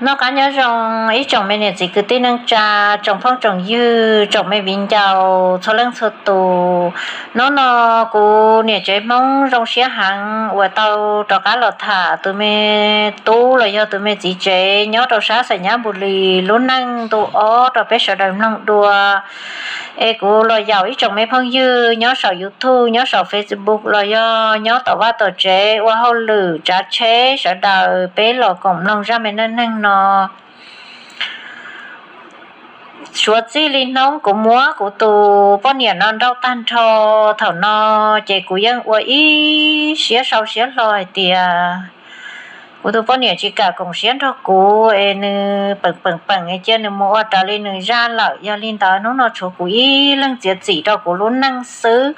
Noj qab nyob zoo ib tsoom me niam txiv kwv tij neej tsa, tsoom phooj tsoom ywg, tsoom me viv ncaus txhua leej txhua tus. Hnub no kuv niam tsev Hmoob zoo siab heev uas tau rov qab los tham tus me tub los yog tus me txiv tsev nyob rau sab Xais Nyab Npus Lis lub neej ntu ob rau peb sawv daws mloog dua. Es kuv los yaum ib tsoom me phooj ywg nyob saum YouTube, nyob saum Facebook los yog nyob tom vaj tom tsev ua hauj lwm tsav tsheb sawv daws peb los koom mloog zaj me neej neeg no. Suav txij li hnub kuv muab kuv tus poj niam no nrauj tag nrho thaum no, ces kuv yeej ua ib siab sau siab hlo hais tias kuv tus poj niam tsis kam koom siab nrog kuv es nws peem peem peem es cia nws mus ua raws li nws zaj lawm. Yog li ntawd hnub no tshuav kuv ib leeg txiav txim rau kuv lub neej xwb.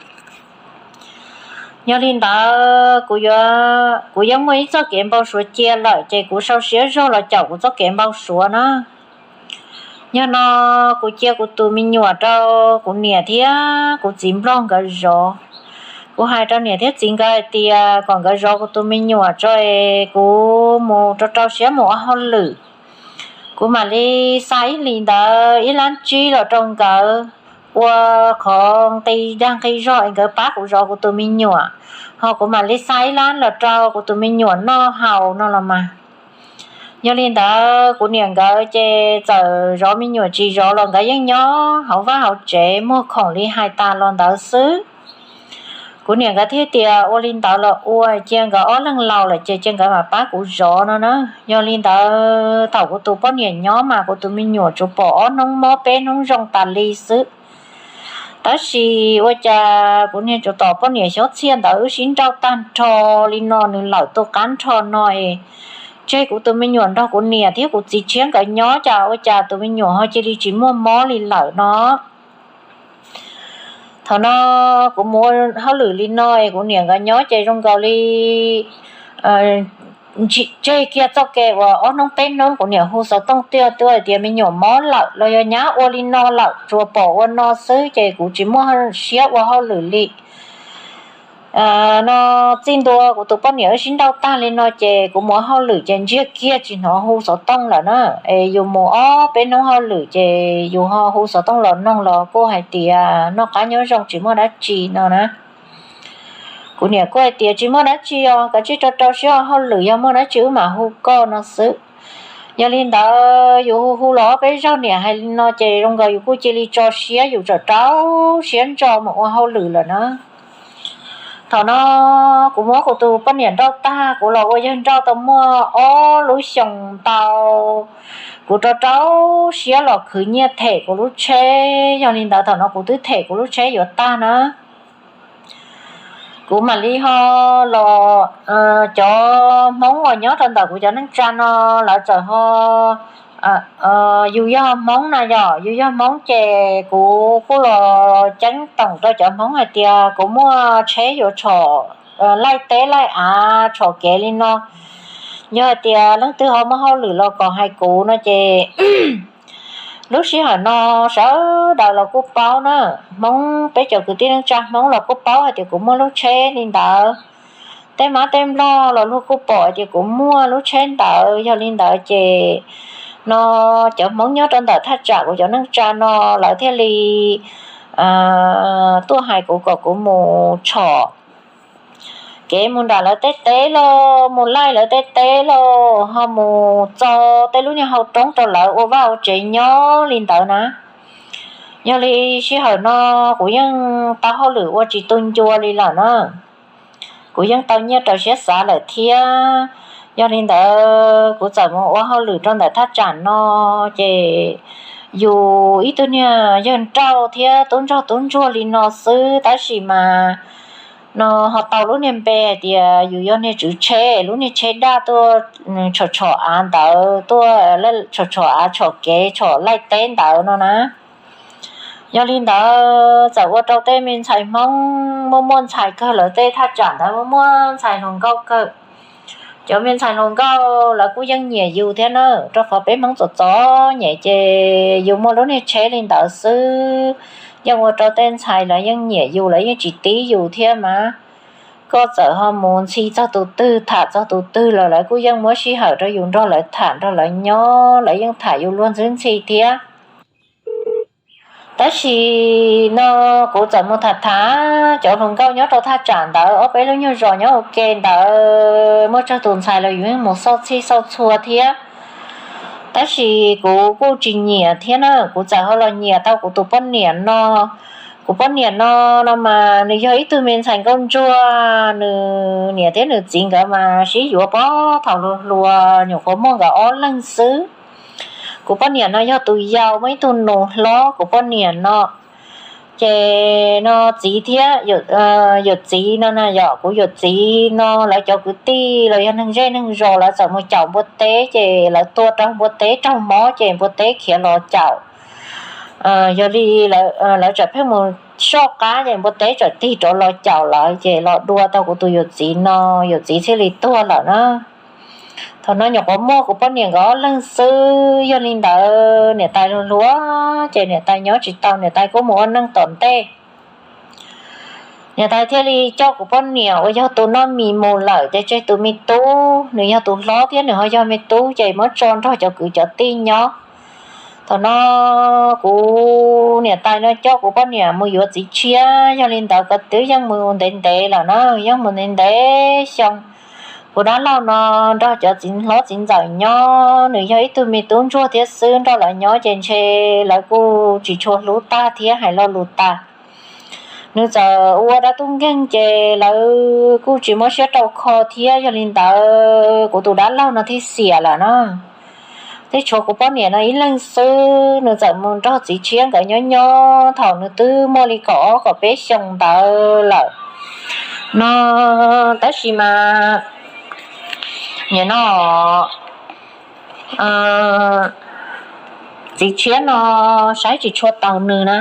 Yog li ntawd kuv yuav, kuv yeej muaj ib txoj kev npau suav cia lawm ces kuv sau siab zog los caum kuv txoj kev npau suav na. Yog no kuv cia kuv tus me nyuam rau kuv niam thiab kuv txiv nplog nkawd zov. Kuv hais rau niam thiab txiv nkawd hais tias kom nkawd zov kuv tus me nyuam tso es kuv mus rau rau siab mus ua hauj lwm. Kuv mam li xa ib hlis ntawd ib lab tsib los rau nkawd ua qhov nqi dag nqi zog es nkawd pab kuv zov kuv tus me nyuam, ho kuv mam li xa ib lab los rau kuv tus me nyuam noj haus no los mas. Yog li ntawd kuv niam nkawd ces txawm zov me nyuam tsis zov los nkawd yeej nyob hauv vaj hauv tsev muag khoom li hais tas los ntawd xwb. Kuv niam nkawd thiaj tias ua li ntawd los ua, cia nkawd ob leeg laus lawm ces cia nkawd mam pab kuv zov no na. Yog li ntawd thaum kuv tus poj niam nyob mas kuv tus me nyuam tsuas pom ob hnub mob peb hnub zoo tas li xwb. Tab sis ua cas kuv niag tsuv tom poj niam xyob txhiaj ntawd wb sib nrauj tag nrho li no nws lawm tuaj qab nrho no es tseg kuv tus me nyuam nrog kuv niam thiab kuv txiv tshiab nkawd nyob cas ua cas tus me nyuam ho cia li tsis muaj mob li lawm no. Thaum no kuv mus ua hauj lwm li no es kuv niam nkawd nyob ces zoo nkaus li tseg kiag txoj kev uas ob hnub peb hnub kuv niam hu xov tooj tuaj hais tias me nyuam mob lawm los yog nyab ua li no lawm, tsuas pom ua no xwb ces kuv tsis muaj siab ua hauj lwm li. No txij ntua kuv tus poj niam wb sib nrauj tag li no ces kuv mus ua hauj lwm ces ntsiag kiag tsis hnov hu xov tooj lawm na. Es yus mus ob peb hnub hauj lwm ces yus ho hu xov tooj los noog los kuj hais tias noj qab nyob zoo tsis muaj dab tsi no na. Kuv niam kuj hais tias tsis muaj dab tsi os, kav tsij rau rau siab ua hauj lwm, yog muaj dab tsi wb mam hu koj no xwb. Yog li ntawd yus hu hu los ob peb zaug niam hais li no ces zoo nkaus yus kuj cia li tso siab yus txawm rau siab ntso mus ua hauj lwm lawm na. Thaum no kuv muab kuv tus poj niam nrauj tag kuv los ua yawg nrauj tau muaj ob lub xyoos ntau, kuv rau rau siab los khwv nyiaj them kuv lub tsheb. Yog li ntawd thaum no kuv twb them kuv lub tsheb yuav tag na. Kuv mam li ho los, cov Hmoob uas nyob rau ntawm kuv cov neej tsa no lawv txawm ho, yus yog Hmoob na yom, yus yog Hmoob ces kuv kuj los ceeb toom rau cov Hmoob hais tias kuv muaj tsheb yuav tshom laij teb laij av tshom kev li no. Yog hais tias leej twg ho muaj hauj lwm los kom hais kuv no ces lub sij hawm no sawv daws los kuj paub na, Hmoob peb cov kwv tij neej tsa Hmoob los kuj paub hais tias kuv muaj lub tsheb li ntawd. Tej mab tej nplog los luag kuj pom hais tias kuv muaj lub tsheb ntawd. Yog li ntawd ces no cov Hmoob nyob rau ntawm thaj tsam kuv cov neej tsa no lawv thiaj li tuaj hais kuv kom kuv mus tshom kev mus nram lawv tej teb los mus laij lawv tej teb los ho mus txo tej lub niag hau roob rau lawv ua vaj ua tsev nyob li ntawd na. Yog li sij hawm no kuv yeej tau hauj lwm ua tsis tu ncua li lawm na. Kuv yeej tau nyiaj rau siab xav lawm thiab. Yog li ntawd kuv txawm mus ua hauj lwm rau ntawm thaj tsam no ces yus ib tug niag yawg nrauj thiab tub ntsog tub ntsuag li no xwb tab sis mas no ho tau lub niag npe hais tias yus yog niag tswv tsheb, lub niag tsheb daj tuaj tshom tshom av ntawd, tuaj tshom tshom av tshom kev tshom laij teb ntawd no na. Yog li ntawd txawm ua rau tej me ntxhais Hmoob muaj muaj ntxhais kawg lawv tej thaj tsam ntawd muaj muaj ntxhais hluas nkauj kawg. Cov me ntxhais hluas nkauj lawv kuj yeej nyiam yus thiab na, rau qhov peb Hmoob txom txom nyem ces yus muaj lub niag tsheb li ntawd xwb, yeej ua rau tej ntxhais lawv yeej nyiam yus, lawv yeej tsis tib yus thiab mas. koj txawm ho mus ntxhi txog tus twg tham txog tus twg los lawv kuj yeej muab sij hawm rau yus nrog lawv tham nrog lawv nyob, lawv yeej tham yus luag ntxhi ntxhi thiab. Tab sis no kuv txawm mus tham tham cov hluas nkauj nyob rau thaj tsam ntawd, ob peb lub nyuag zos nyob ua ke ntawd muaj tsawg tus ntxhais los yus yeej mus xauj txhij xauj txhua thiab. Tab sis kuv kuj tsis nyiam thiab na, kuv txawm ho los nyiam tau kuv tus poj niam no. Kuv poj niam no, no mas nws yog ib tug me ntxhais nkauj ntsuag, nws niam thiab nws txiv nkawd mas sib yuav puag thaum hluas hluas, nyuam qhuav muaj nkawd ob leeg xwb. Kuv poj niam no yog tus yau, muaj ib tug nus hlob kuv poj niam no. Ces no txiv thiab yawm txiv no na, yog kuv yawm txiv no lawv cov kwv tij los yog neeg zej neeg zos lawv txawm mus caum npua teb ces lawv tua rau npua teb raug mob ces npua teb khiav los caum. Yog li lawv txawm pheej mus soj qab ces npua teb txawm tig rov los caum lawv ces los dua tau kuv tus yawm txiv no, yawm txiv thiaj li tuag lawm na. Thaum no nyuam qhuav muaj kuv poj niam nkawd ob leeg xwb, yog li ntawd niam tais hluas hluas ces niam tais nyob tsis tau, niam tais kuj mus ua neej tom ntej. Niam tais thiaj li coj kuv poj niam uas yog tus noj mis mus lawm ces tseg tus me tub, nws yog tus hlob thiab nws ho yog me tub ces muab tso nrog cov kwv cov tij nyob. Thaum no kuv niam tais no coj kuv poj niam mus yuav txiv tshiab, yog li ntawd ko twb yeej mus ntev ntev lawm na, yeej mus ntev ntev xyoo. Kuv dab laug no nrog cov txiv hlob txiv ntxawm nyob, nws yog ib tug me tub ntsuag thiab xwb, nrog lawv nyob ces ntshe lawv kuj tsis tshua hlub tag thiab hais lo lus tag. Nws txawm ua dab tub nkeeg ces lawv kuj tsis muab siab rau kho thiab, yog li ntawd kuv tus dab laug no thiaj xiam lawm na. Thiaj tshuav kuv poj niam no ib leeg xwb, nws txawm mus nrog txiv tshiab nkawd nyob nyob thaum nws twb muaj li kaum ob kaum peb xyoo ntawd lawm no. Tab sis mas nim no txiv tshiab no saib tsis tshua taus nws na.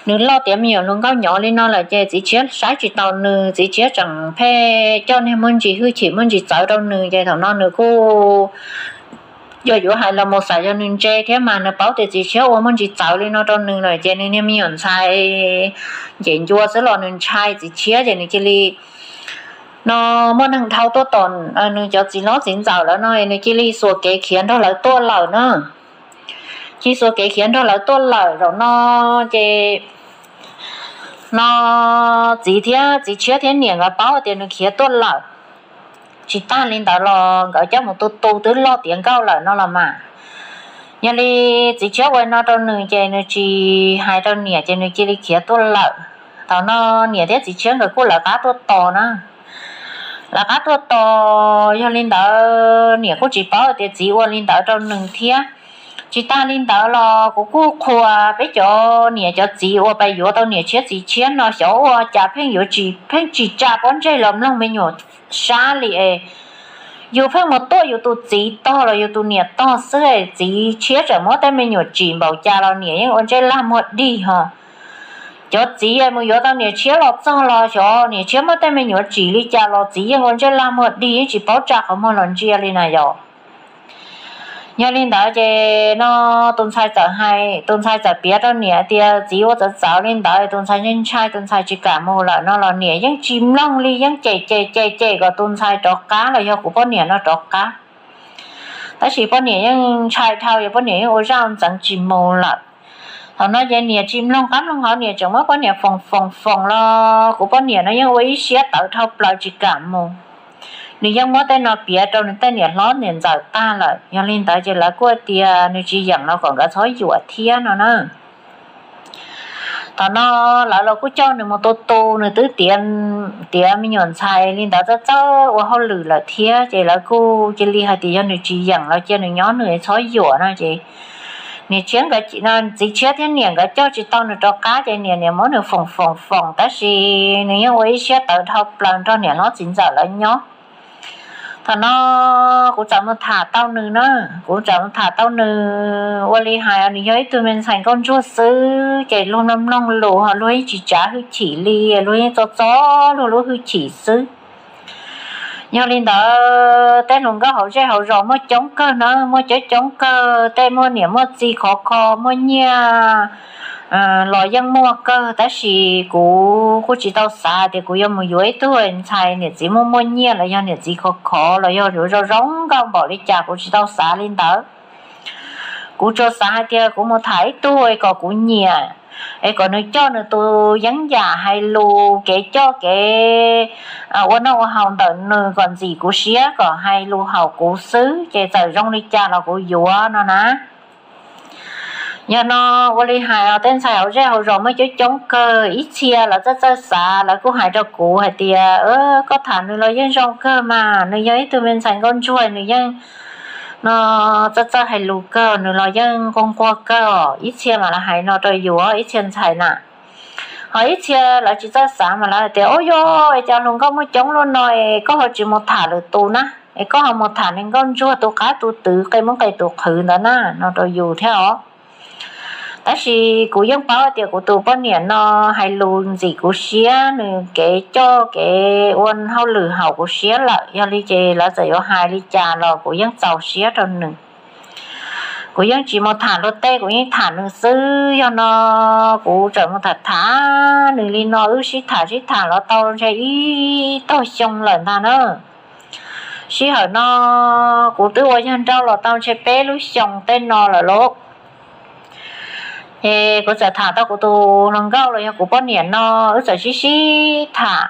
Nws loj tiav me nyuam hluas nkauj nyob li no lawm ces txiv tshiab saib tsis taus nws, txiv tshiab tseem pheej coj niag muaj ntsis hwj chim muaj ntsis txawv rau nws ces thaum no nws kuj yog yuav hais los mus xav yog nws ntse thiab mas nws paub tias txiv tshiab ua muaj ntsis txawv li no rau nws lawm ces nws niag me nyuam ntxhais nce ncua xwb los nws ntshai txiv tshiab ces nws cia li no muaj neeg dhau tuaj tom nws cov txiv hlob txiv ntxawm lawm no nws cia li xuas kev khiav nrog lawv tuaj lawm na. Cia li xuas kev khiav nrog lawv tuaj lawm zaum no ces no txiv thiab txiv tshiab thiab niam nkawd paub tias nws khiav tuaj lawm. Tsis tag li ntawd los nkawd coj mus tu tu twb loj tiav nkauj lawm no los mas. Yog li txiv tshiab ua no rau nws ces nws tsis hais rau niam ces nws cia li khiav tuaj lawm. Thaum no niam thiab txiv tshiab nkawd kuj lawv qab tuaj tos na. Lawv qab tuaj tos, yog li ntawd niam kuj tsis paub tias txiv ua li ntawd rau nws thiab. Tsis tag li ntawd los kuv kuj qhuas peb cov niam cov txiv uas pais yuav tau niam tshiab txiv tshiab no xyov ua cas pheej yuav tsis, pheej tsis tsa pob ntseg los mloog me nyuam sab li es. Yus pheej mus tuaj yus tus txiv tog los yus tus niam tog xwb es txiv tshiab tseem muab tej me nyuam tsim npaum cas los niam yeej ua ntsej lag muag dig ho. Cov txiv mus yuav tau niam tshiab los txog los xyov niam tshiab muab tej me nyuam tsim li cas los txiv yeej ua ntsej lag muag dig, yeej tsis paub tsa qhov muag los ntsia li na yom. Yog li ntawd ces no tus ntxhais txawm hais, tus ntxhais txawm piav rau niam tias txiv ua txawv txawv li ntawd, tus ntxhais ntshai ntshai, tus ntxhais tsis kam mus lawm no los niam yeej tsis mloog li, yeej cem cem cem cem kom tus ntxhais rov qab los yog kuv poj niam no rov qab. Tab sis poj niam yeej ntshai dhau, yog poj niam yeej ua zaj ntxeev tsis mus lawm. Thaum no ces niam tsis mloog qab mloog hauv, niam tseem muab poj niam foom foom foom los kuv poj niam no yeej ua ib siab tawv dhau plaws tsis kam mus. Nws yeej muab tej no piav rau nws tej niam hlob niam ntxawm tag lawm, yog li ntawd ces lawv kuj tias nws tsis yeem los kom nkawd txhob yuam thiab no na. Thaum no lawv los kuj coj nws mus tu tu, nws twb tiav, tiav me nyuam ntxhais li ntawd txawj txawj ua hauj lwm lawm thiab ces lawv kuj cia li hais tias yog nws tsis yeem los cia nws nyob nws txhob yuam no ces niam tshiab nkawd, txiv tshiab thiab niam nkawd coj tsis tau nws rov qab ces niam niam muab nws foom foom foom tab sis nws yeej ua ib siab tawv dhau plaws nrog niam hlob txiv ntxawm lawv nyob. Thaum no kuv txawm mus tham tau nws na, kuv txawm mus tham tau nws ua li hais nws yog ib tug me ntxhais nkauj ntsuag xwb ces luag mloog mloog lus ho luag yeej tsis tsav hwj chim li, luag yeej txo txo luag lub hwj chim xwb. Yog li ntawd tej hluas nkauj hauv zej hauv zos muaj coob kawg na, muaj coob coob kawg, tej muaj niam muaj txiv khov kho, muaj nyiaj los yeej muaj kawg, tab sis kuv kuj tsis tau xav tias kuv yuav mus yuav ib tug ntxhais niam txiv muaj muaj nyiaj los yog niam txiv khov khov los yog yuav zoo zoo nkauj npaum li cas, kuv tsis tau xav li ntawd. Kuv tsuas xav hais tias kuv mus tham ib tug es kom kuv nyiam, es kom nws coj nws tus yeeb yam hais lus, kev coj kev ua noj ua haus ntawm nws kom ntxim kuv siab, kom hais lus haum kuv xwb, ces txawm zoo li cas los kuv yuav no na. Yog no, ua li hais os, tej ntxhais hauv zej hauv zos muaj coob coob kawg, ib txhia lawv txawj txawj xav, lawv kuj hais rau kuv hais tias, koj tham nws los yeej zoo kawg mas, nws yog ib tug me ntxhais nkauj ntsuag, nws yeej no txawj txawj hais lus kawg, nws los yeej nquag nquag kawg. Ib txhia mas lawv hais no rau yus, ib txhia ntxhais na. Ho ib txhia lawv tsis txawj xav mas lawv tias, ua yog cov hluas nkauj muaj coob luaj no es koj ho tsis mus tham lwm tus na, es koj ho mus tham niag nkauj ntsuag tus qab tus twv, qe muab qe tus qhwv ntawd na, no rau yus thiab os. Tab sis kuv yeej paub tias kuv tus poj niam no hais lus ntxim kuv siab, nws kev coj kev ua hauj lwm haum kuv siab lawm, yog li ces lawv txawm yuav hais li cas los kuv yeej txaus siab rau nws. Kuv yeej tsis mus tham luag tej, kuv yeej tham nws xwb. Yog no kuv txawm mus tham tham nws li no, wb sib tham sib tham los tau ntshe ib tog xyoo lawm ntag na. Sij hawm no kuv twb ua yawg nrauj los tau ntshe peb lub xyoos tej no lawm lauj. Es kuv txawm tham tau kuv tus hluas nkauj los yog kuv poj niam no, wb txawm sib sib tham.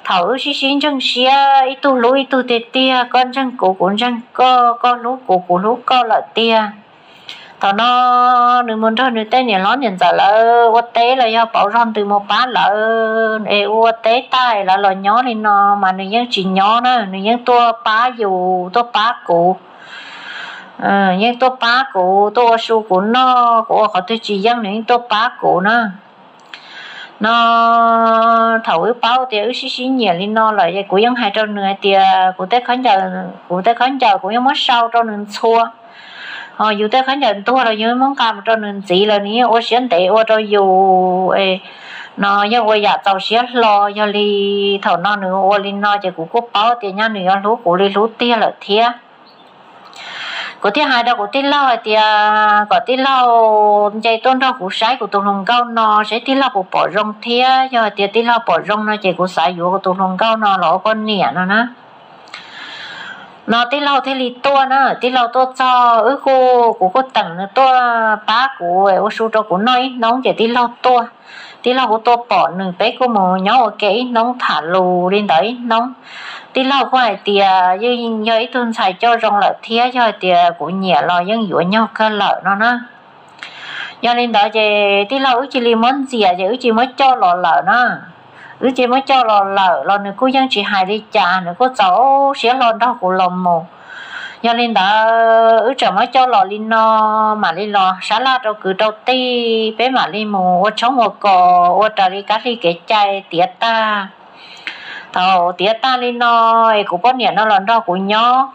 Thaum wb sib sib ntseeg siab, ib tug hlub ib tug tiag tiag, koj ntseeg kuv, kuv ntseeg koj, koj hlub kuv, kuv hlub koj lawm tiag. Thaum no nws mus nrog nws tej niam hlob niam ntxawm lawv ua teb los yog pauv zog ntws mus pab lawv, es ua teb tag lawv los nyob li no mas nws yeej tsis nyob na, nws yeej tuaj pab yus, tuaj pab kuv. Yeej tuaj pab kuv, tuaj ua su kuv noj, kuv ua qhov twg tsis yeej nws yeej tuaj pab kuv na. No thaum wb paub tias wb sib sib nyiam li no lawm, kuv yeej hais rau nws hais tias kuv tej khaub ncaws, kuv tej khaub ncaws kuv yeej muab sau rau nws ntxhua. Ho yus tej khaub ncaws ntuag los yus muab nqa mus rau nws ntxiv lawm, nws yeej ua siab ntev ua rau yus no yeej ua yam txaus siab hlo. Yog li thaum no nws ua li no ces kuv kuj paub tias nyaj nws yuav hlub kuv li hlub tiag lawm thiab. Kuv thiaj hais rau kuv tij laug hais tias kom tij laug nce tuaj nrog kuv saib kuv tus hluas nkauj no, saib tij laug puas pom zoo thiab. Yog hais tias tij laug pom zoo no ces kuv xav yuav kuv tus hluas nkauj no los ua poj niam no na. No tij laug thiaj li tuaj na, tij laug tuaj txog wb kuj, kuv kuj teem nws tuaj pab kuv ua su rau kuv noj ib hnub ces tij laug tuaj. Tij laug kuj tuaj pom nws, peb kuj mus nyob ua ke ib hnub tham lus li ntawd ib hnub. Tij laug kuj hais tias yeej yog ib tug ntxhais coj zoo lawm thiab, yog hais tias kuv nyiam los yeej yuav nyog kawg lawm no na. Yog li ntawd ces tij laug wb cia li muab ntxias ces wb cia li muab coj los lawm na. Wb cia li muab coj los lawm los nws kuj yeej tsis hais li cas, nws kuj txaus siab hlo nrog kuv los mus. Yog li ntawd wb tseem muab coj los li no, mam li los sab laj rau kwv rau tij, peb mam li mus ua tshoob ua kos ua raws li kab hli kev cai tiav tag. Thaum tiav tag li no es kuv poj niam no los nrog kuv nyob.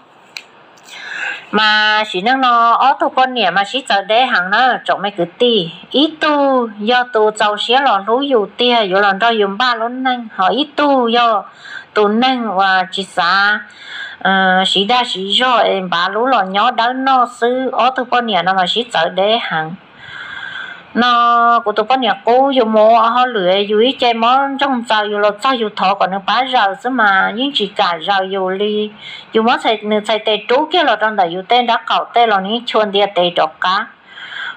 Mas sim neej no ob tug poj niam mas sib txawv deb heev na tsoom me kwv tij. Ib tug yog tus txaus siab los hlub yus tiag yuav los nrog yus npaj lub neej, ho ib tug yog tus neeg uas tsis xav siv dag siv zog es npav lub los nyob dawb noj xwb. Ob tug poj niam no mas sib txawv deb heev. No kuv tus poj niam qub, yus mus ua hauj lwm yus ib ce mob ntsoog ntxaws yus los txog yus thov kom nws pab zaws xwb mas yeej tsis kam zaws yus li. Yus muab nws txhais tes rub kiag los rau ntawm yus tej nrab qaum tej los nws yeej chua ntia tes rov qab.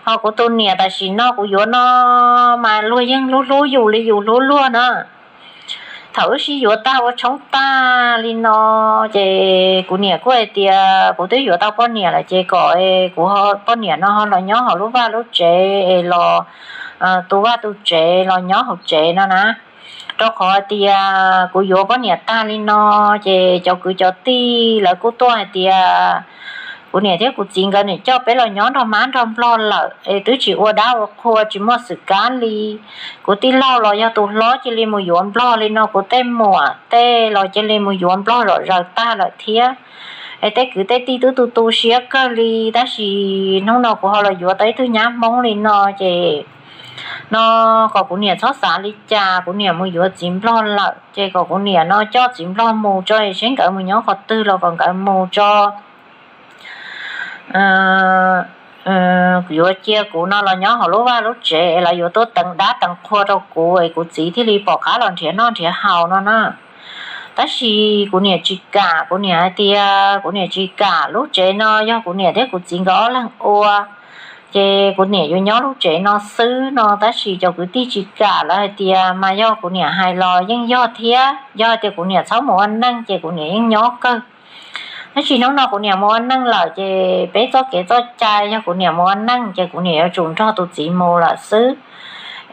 Ho kuv tus niam tam sim no kuv yuav no mas luag yeej hlub hlub yus li yus hlub luag na. Thaum wb sib yuav tag ua tshoob tag li no ces kuv niam kuj hais tias kuv twb yuav tau poj niam lawm ces kom kuv poj niam no ho los nyob hauv lub vaj lub tsev es los tu vaj tu tsev los nyob hauv tsev no na. Rau qhov tias kuv yuav poj niam tag li no ces cov kwv cov tij lawv kuj tuaj hais tias kuv niam thiab kuv txiv nkawd niam coj peb los nyob nrog mab nrog nplog lawm es twb tsis ua dab ua qhua tsis muaj xwm kab li. Kuv tij laug los yog tus hlob cia li mus yuav nplog li no, kuv tej muam tej los cia li mus yuav nplog zom zaws tag lawm thiab. Es tej kwv tej tij twb tu tu siab kawg li, tab sis hnub no kuv ho los yuav tau ib tug nyab Hmoob li no ces no kom kuv niam txhob xav li cas, kuv niam mus yuav txiv nplog lawm ces kom kuv niam no coj txiv nplog mus tso, seb nkawd mus nyob qhov twg los kom nkawd mus tso. yuav cia kuv no los nyob hauv lub vaj lub tsev es lawv yuav tuaj teev dab teev qhua rau kuv es kuv txiv thiaj li pom qab los nrhiav noj nrhiav haus no na. Tab sis kuv niam tsis kam, kuv niam hais tias kuv niam tsis kam, lub tsev no yog kuv niam thiab kuv txiv nkawd ob leeg ua, ces kuv niam yuav nyob lub tsev no xwb no. Tab sis cov kwv tij tsis kam, lawv hais tias mas yog kuv niam hais los yeej yog thiab, yog hais tias kuv niam txhob mus ua neej ces kuv niam yeej nyob kawg. Tab sis hnub no kuv niam mus ua neej lawm ces peb txoj kev txoj cai yog kuv niam mus ua neej ces kuv niam yuav tsum nrog tus txiv mus lawm xwb.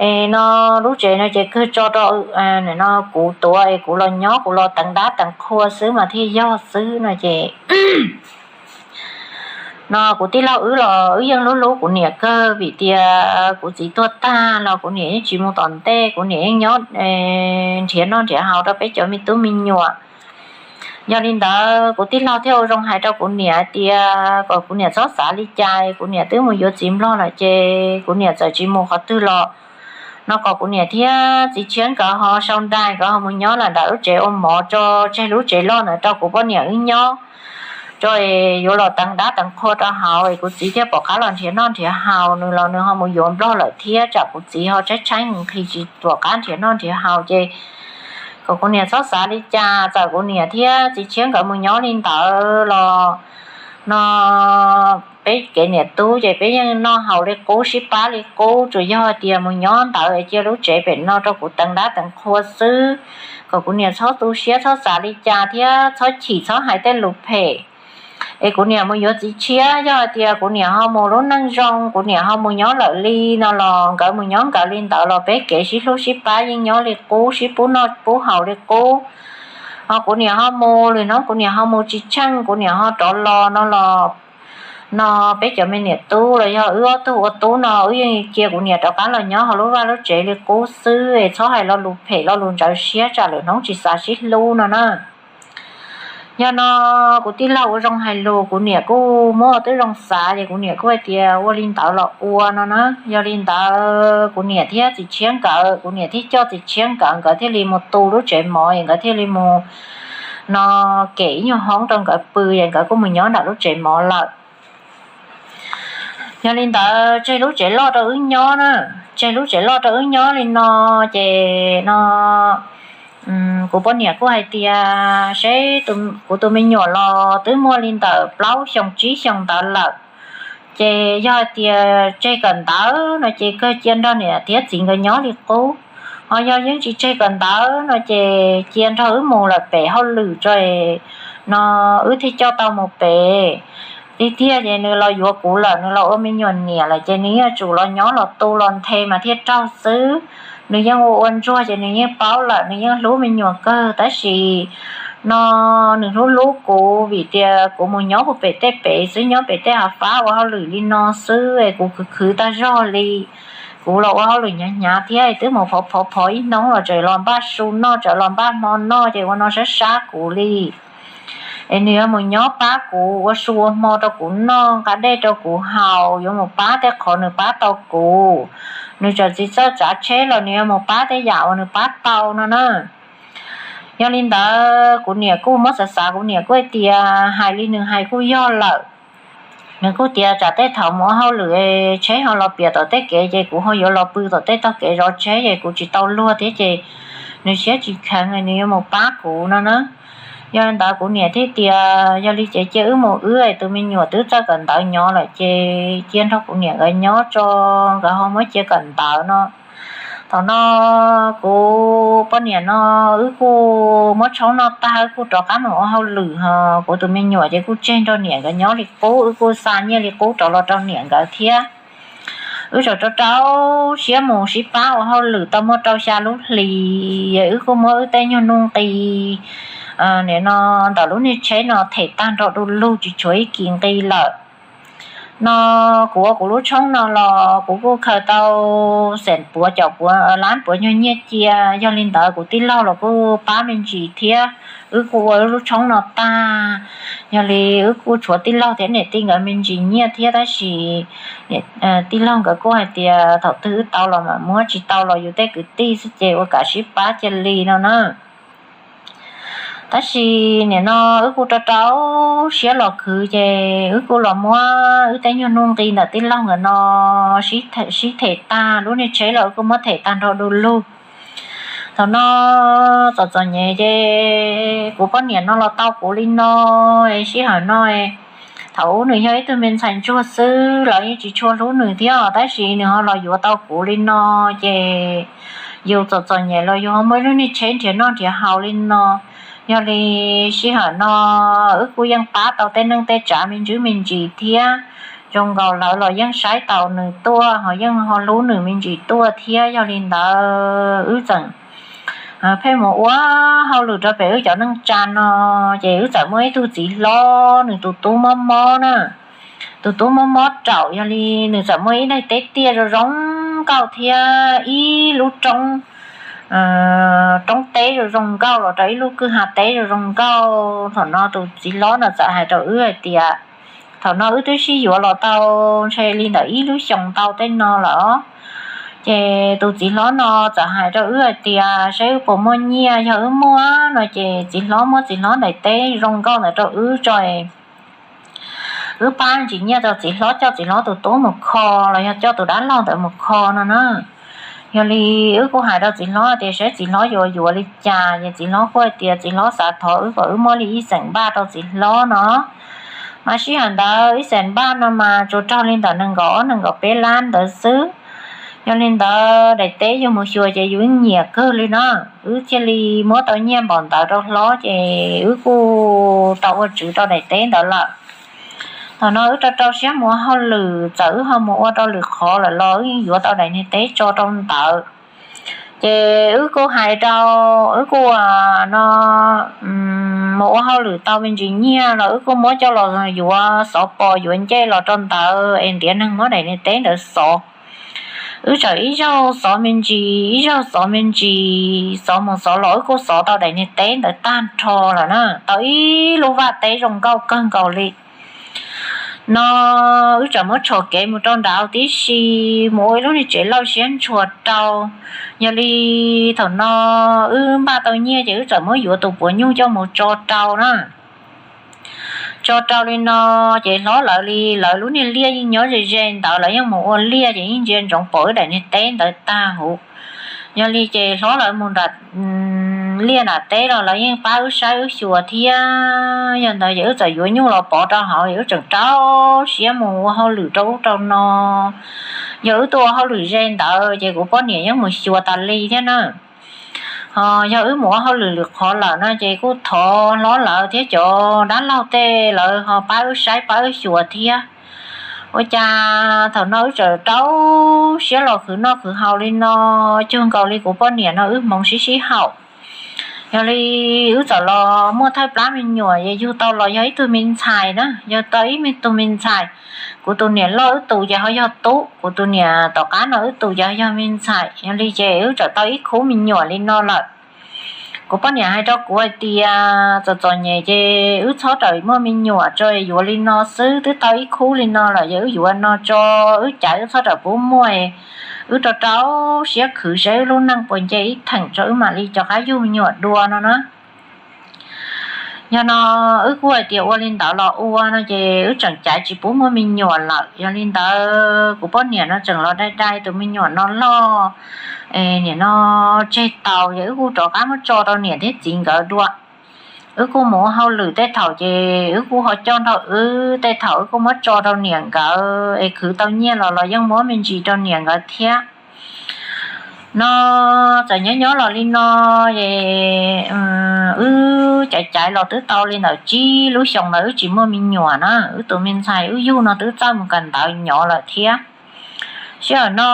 Es no lub tsev no ces kawg tso rau no kuv tuav es kuv los nyob, kuv los teev dab teev qhua xwb mas thiaj yog xwb no ces no kuv tij laug wb los wb yeej hlub hlub kuv niam kawg, vim tias kuv txiv tuag tag los kuv niam yeej tsis mus tom ntej, kuv niam yeej nyob nrhiav noj nrhiav haus rau peb cov me tub me nyuam. Yog li ntawd kuv tij laug thiaj ua zoo hais rau kuv niam hais tias kom kuv niam txhob xav li cas, kuv niam twb mus yuav txiv nplog lawm ces kuv niam txawm tsis mus qhov twg los no kom kuv niam thiab txiv tshiab nkawd ho sau nra, nkawd ho mus nyob lawm nram lub tsev ua mov tso, tseg lub tsev loj ntawd rau kuv poj niam wb nyob tso, yuav los teev dab teev qhua rau hauv es kuv txiv thiaj pom qab los nrhiav noj nrhiav haus. Nws los nws ho mus yuav nplog lawm thiab, tsam kuv txiv ho tshaib tshaib nqhis tsis pom qab nrhiav noj nrhiav haus ces kom kuv niam txhob xav li cas, txawm kuv niam thiab txiv tshiab nkawd mus nyob li ntawd los no peb kev niam tub ces peb yeej noj haus li qub, sib pab li qub, tsuas yog hais tias mus nyob ntawd es cia lub tsev pem no rau kuv teev dab teev qhua xwb. Kom kuv niam txhob tu siab txhob xav li cas thiab txhob chim txhob hais tej lus phem. Es kuv niam mus yuav txiv tshiab, yog hais tias kuv niam ho mus lub neej zoo, kuv niam ho mus nyob lawm li no los nkawd mus nyob nkawd li ntawd los peb kev sib hlub sib pab yeej nyob li qub, sib pub noj pub haus li qub. Ho kuv niam ho mus, lwm hnub kuv niam ho mus tsis tsheej, kuv niam ho rov los no los no peb cov me niam tub los yog wb ob tug ua tub no wb yeej cia kuv niam rov qab los nyob hauv lub vaj lub tsev li qub xwb es txhob hais lo lus phem lo lus ntxhov siab tsam lwm hnub tsis xav sib hlub no na. Yog no kuv tij laug ua zoo hais lus, kuv niam kuj muab ua tib zoo xav ces kuv niam kuj hais tias ua li ntawd los ua no na. Yog li ntawd kuv niam thiab txiv tshiab nkawd, kuv niam thiaj coj txiv tshiab nkawd, nkawd thiaj li mus tu lub tsev mov es nkawd thiaj li mus no kem ib nyuag hoob rau nkawd pw es nkawd kuj mus nyob nram lub tsev mov lawm. Yog li ntawd tseg lub tsev loj rau wb nyob na, tseg lub tsev loj rau wb nyob li no ces no kuv poj niam kuj hais tias seb kuv tus me nyuam los twb muaj li ntawm plaub xyoos tsib xyoos ntawd lawm, ces yog hais tias tseg kawm ntawv no ces kawg cia nrog niam thiab txiv nkawd nyob li qub. Ho yog yeej tsis tseg kawm ntawv no ces cia nrog wb mus lawm pem hauj lwm tso no wb thiaj coj tau mus pem. Tiag tiag ces nws los yuav kuv lawm, nws los ua me nyuam niam lawm ces nws yuav tsum los nyob los tu los nthe mas thiaj raug xwb. Nws yeej ua ua ntsuag ces nws yeej paub lawm, nws yeej hlub me nyuam kawg tab sis no nws hlub hlub kuv vim tias kuv mus nyob puag pem tej pem xwb, nyob pem tej hav fab ua hauj lwm li no xwb es kuv khwv khwv tag zog li. Kuv los ua hauj lwm hnyav hnyav thiab twb mus phov phov phov ib hnub los tseem los npaj su noj, tseem los npaj hmo noj ces ua no sab sab kuv li. Es nws yuav mus nyob pab kuv ua su ua hmo rau kuv noj, nqa dej rau kuv haus, yuav mus pab tej qhov nws pab tau kuv. Nws tseem tsis txawj tsav tsheb los nws yuav mus pab tej yam uas nws pab tau no na. Yog li ntawd kuv niam kuj muab xav xav, kuv niam kuj hais tias hais li nws hais kuj yog lawm. Nws kuj tias tsam tej thaum mus ua hauj lwm tsheb ho los piam tom tej kev ces kuv ho yuav los pw tom tej tog kev zov tsheb ces kuv tsis tau luag thiab ces nws siab tsis kheev nws yuav mus pab kuv no na. Yog li ntawd kuv niam thiaj tias yog li ces cia wb mus wb es tus me nyuam twb txawj kawm ntawv nyob lawm ces cia nrog kuv niam nkawd nyob tso, nkawd ho muab cia kawm ntawv no. Thaum no kuv poj niam no wb kuj muab tshoob noj tag wb kuj rov qab mus ua hauj lwm ho kuv tus me nyuam ces kuj tseg nrog niam nkawd nyob li qub, wb kuj xa nyiaj li qub rov los rau niam nkawd thiab. Wb tseem rau rau siab mus sib pab ua hauj lwm tau muaj rau xya lub hlis, wb kuj muab wb tej nyuag nuj nqi nim no ntawm lub niag tsheb no them tag nrho du lug tsis tshuav ib kis nqi lawm. No kuv ua kuv lub tshoob no los kuv kuj khaws tau xeem puav caum puav lab puav nyuag nyiaj cia, yog li ntawd kuv tij laug los kuj pab me ntsis thiab. Wb kuj ua wb lub tshoob no tag, yog li wb kuj tshuav tij laug thiab niam tij nkawd me ntsis nyiaj thiab tab sis tij laug nkawd kuj hais tias thaum twg wb tau los mam muab, tsis tau los yus tej kwv tij xwb ces ua kam sib pab cia li no na. Tab sis nim no wb kuj rau rau siab los khwv ces wb kuj los muab wb tej nyuag nuj nqi ntawm tij laug nkawd no sib them tag, lub niag tsheb los wb kuj muab them tag nrho du lug. Thaum no txom txom nyem ces kuv poj niam no los tau kuv li no, sij hawm no thaum ub nws yog ib tug me ntxhais ntsuag xwb los yeej tsis tshua hlub nws thiab, tab sis nws ho los yuav tau kuv li no ces yus txom txom nyem los yus ho muaj ib lub niag tsheb nrhiav noj nrhiav haus li no. Yog li sij hawm no wb kuj yeej pab tau tej neej tej tsav me ntsis me ntsis thiab, zoo nkaus lawv los yeej saib taus nws tuaj ho yeej ho hlub nws me ntsis tuaj thiab. Yog li ntawd wb txawm pheej mus ua hauj lwm rau pem wb cov neej tsa no, ces wb txawm muaj ib tug txiv hlob, nws tus tub mob mob na, tus tub mob mob raum, yog li nws txawm muaj ib daim teb tiaj zoo zoo nkauj thiab ib lub roob, roob teb zoo zoo nkauj los rau ib lub kwj ha teb zoo zoo nkauj. Thaum no tus txiv hlob no txawm hais rau wb hais tias, thaum no wb twb sib yuav los tau ntshe li ntawm ib lub xyoos tau tej no lawm, ces tus txiv hlob no txawm hais rau wb hais tias saib wb puas muaj nyiaj, yog wb muaj no ces txiv hlob muab txiv hlob daim teb zoo nkauj ntawd rau wb tso, wb pab ntsis nyiaj rau txiv hlob coj txiv hlob tus tub mus kho los yog coj tus dab laug ntawd mus kho no na. Yog li wb kuj hais rau txiv hlob tias saib txiv hlob yuav yuav li cas, ces txiv hlob kuj hais tias txiv hlob xav thov wb kom wb muab li ib xeem npaj rau txiv hlob no. Mas sij hawm ntawd ib xeem npaj no mas tsuas raug li ntawm nees nkaum ob nees nkaum peb lab ntawd xwb. Yog li ntawd daim teb yus mus xyuas ces yus nyiam kawg li no, wb thiaj li muab tau nyiaj npaum ntawd rau hlob ces wb kuj tau ua tswv rau daim teb ntawd lawm. Thaum no wb rau rau siab mus ua hauj lwm, txawm wb ho mus ua rau lwm qhov lawm los wb yeej yuav tau daim niag teb tso rau ntawd. Ces wb kuj hais rau, wb kuj no mus ua hauj lwm tau me ntsis nyiaj los wb kuj muab coj los yuav xov pos yuav ncej los rau ntawd es ntiav neeg muab daim niag teb ntawd xov. Wb txawm ib zaug xov me ntsis ib zaug xov me ntsis, xov mus xov los wb kuj xov tau daim niag teb ntawd tag nrho lawm na, tau ib lub vaj teb zoo nkauj kawg nkaus li no. Wb txawm muab tshem kev mus rau nrad tib si, mus ua ib lub niag tsev lauj siab ntshua rau. Yog li thaum no wb npaj tau nyiaj ces wb txawm muab yuav tus puav nyuj coj mus tso rau na. Tso rau li no ces hlob lawv li lawv lub niag liaj yeej nyob ze ze ntawd, lawv yeej mus ua liaj ces yeej ntsia ntsoov pom wb daim niag teb ntawd tag huv. Yog li ces hlob lawv mus nram liaj nram teb los lawv yeej pab wb saib wb xyuas thiab. Yog ntawd ces wb txawm yuav nyuj los pov rau hauv, wb tseem rau siab mus ua hauj lwm rau ub rau no. Yog wb tuaj ua hauj lwm ze ntawd ces kuv poj niam yeej mus xyuas tas li thiab na. Ho yog wb mus ua hauj lwm lwm qhov lawm no ces kuj thov hlob lawv thiab cov dab laug tej lawv ho pab wb saib pab wb xyuas thiab. Ua cas thaum no wb txawm rau siab los khwv noj khwv haus li no, cuag nkaus li kuv poj niam no wb hmoov sib sib haum. Yog li wb txawm los muaj thawj plab me nyuam, yog yug tau los yog ib tug me ntxhais na, yog tau ib tug me ntxhais. Kuv tus niam loj wb tus ces ho yog tub, kuv tus niam tom qab no wb tus ces ho yog me ntxhais. Yog li ces wb txawm tau ib khub me nyuam li no lawm. Kuv poj niam hais rau kuv hais tias txom txom nyem ces wb txhob rawm muaj me nyuam tso, yuav li no xwb, twb tau ib khub li no lawm, yog wb yuav no tso, wb cav wb txhob rawm pub muaj, wb rau rau siab khwv saib wb lub neej puas nce ib theem tso wb mam li rov qab yug me nyuam dua no na. Yog no wb kuj hais tias ua li ntawd los ua no ces wb tseem cav tsis pub muaj me nyuam lawm. Yog li ntawd kuv poj niam no tseem los dai dai tus me nyuam no loj, nim no tseg tau ces wb kuj rov qab muab tso rau niam thiab txiv nkawd dua. Wb kuj mus ua hauj lwm tej thaum ces wb kuj ho coj nrog wb, tej thaum wb kuj muab tso rau niam nkawd es khwv tau nyiaj los los yeej muab me ntsis rau niam nkawd thiab. No txawm nyob nyob los li no es wb caiv caiv los twb tau li ntawm tsib lub xyoos ntawd wb tsis muaj me nyuam na. Wb tus me ntxhais wb yug no twb txawj mus kawm ntawv nyov lawm thiab. Sij hawm no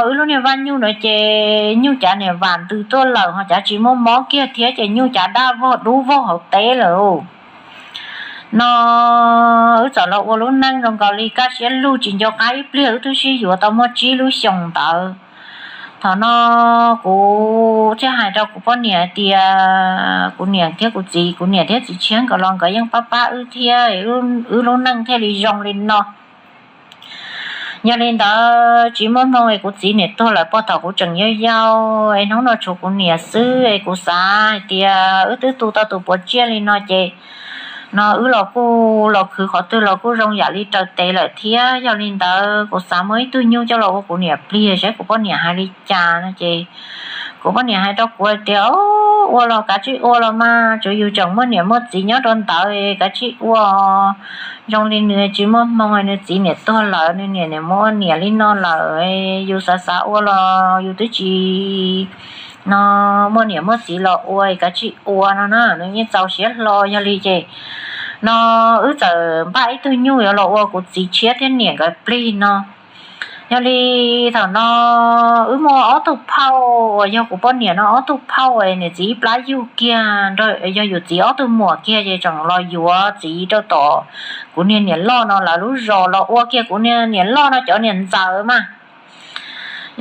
wb lub niag vaj nyuj no ces nyuj cav niam vam ntws tuaj lawm ho cav tsis muaj mob kiag thiab ces nyuj cav daj vog dub vog hauv teb lawm. No wb txawm los ua lub neej zoo nkaus li kaj siab lug tsis nco qab ib pliag wb twb sib yuav tau muaj tsib lub xyoos ntawd. Thaum no kuv thiaj hais rau kuv poj niam hais tias kuv niam thiab kuv txiv, kuv niam thiab txiv tshiab nkawd los nkawd yeej pab pab wb thiab, wb lub neej thiaj li zoo li no. Yog li ntawd tsis muaj hmoo es kuv txiv niam tuag lawm puag thaum kuv tseem yau yau es hnub no tshuav kuv niam xwb es kuv xav hais tias wb twb tu tau tus puav tsiaj li no ces no wb los kuj los khwv qhov twg los kuj zoo yam li raws tes lawm thiab. Yog li ntawd kuv xav muab ib tug nyuj coj los ua kuv niam plig saib kuv poj niam hais li cas no ces kuv poj niam hais rau kuv hais tias, Ua los kav tsij ua los mas, tsuav yus tseem muaj niam muaj txiv nyob rau ntawd, kav tsij ua. Zoo li nws tsis muaj hmoo, nws txiv niam tuag lawm, nws niam niam mus ua niam li no lawm, yus xav xav ua los yus twb tsis no muaj niam muaj txiv los ua, kav tsij ua no na. Nws yeej txaus siab hlo. Yog li ces no wb txawm npaj ib tug nyuj yuav los ua kuv txiv tshiab thiab niam nkawd plig no. Yog li thaum no wb muaj ob tug phauj uas yog kuv poj niam no ob tug phauj niam txiv ib plab yug kiag, yog yus txiv ob tug muam kiag ces tseem los yuav txiv rau tom kuv niag niam loj no lawv lub zos los ua kiag kuv niag niam loj no cov niam ntxawm mas.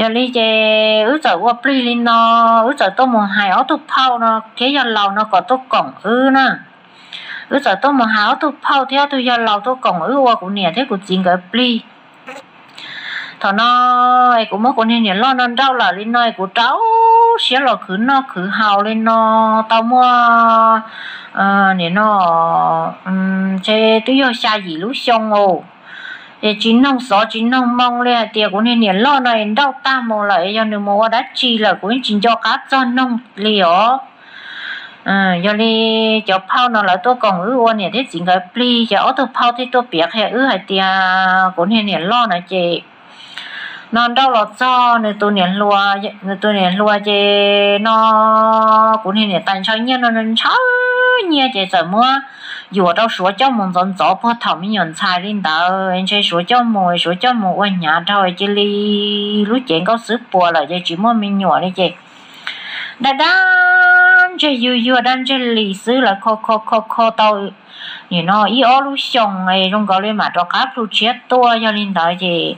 Yog li ces wb txawm ua plig li no, wb txawm tuaj mus hais ob tug phauj no thiab yawg laus no kom tuaj koom wb na. Wb txawm tuaj mus hais ob tug phauj thiab ob tug yawg laus tuaj koom wb ua kuv niam thiab kuv txiv nkawd plig. Thaum no es kuv muab kuv niag niam loj no nrauj lawm li no es kuv rau siab los khwv noj khwv haus li no tau muaj nim no ntshe twb yog xya yim lub xyoo os. Es tsis noog xov tsis noog moo li hais tias kuv niag niam loj no es nrauj tag mus lawm es yog nws mus ua dab tsi lawm kuv yeej tsis nco qab txog noog li os. Yog li cov phauj no lawv tuaj koom wb ua niam thiab txiv nkawd plig ces ob tug phauj thiaj tuaj piav qhia wb hais tias kuv niag niam loj no ces no nrauj los txog nws tus niam hluas, nws tus niam hluas ces no kuv niag niam tais ntshaw nyiaj no ntshaw nyiaj ces txawm muab yuam rau suav coj mus ntxov ntxov puag thaum me nyuam ntxhais li ntawd, ntshe suav coj mus, suav coj mus ua hnyav dhau cia li lub cev nkauj xwb puas lawm ces tsis muaj me nyuam li ces dab dab ntseg yuag yuag dab ntseg li xwb lawv kho kho kho kho tau nim no ib ob lub xyoo es zoo nkaus li mam rov qab plhu tshiab tuaj. Yog li ntawd ces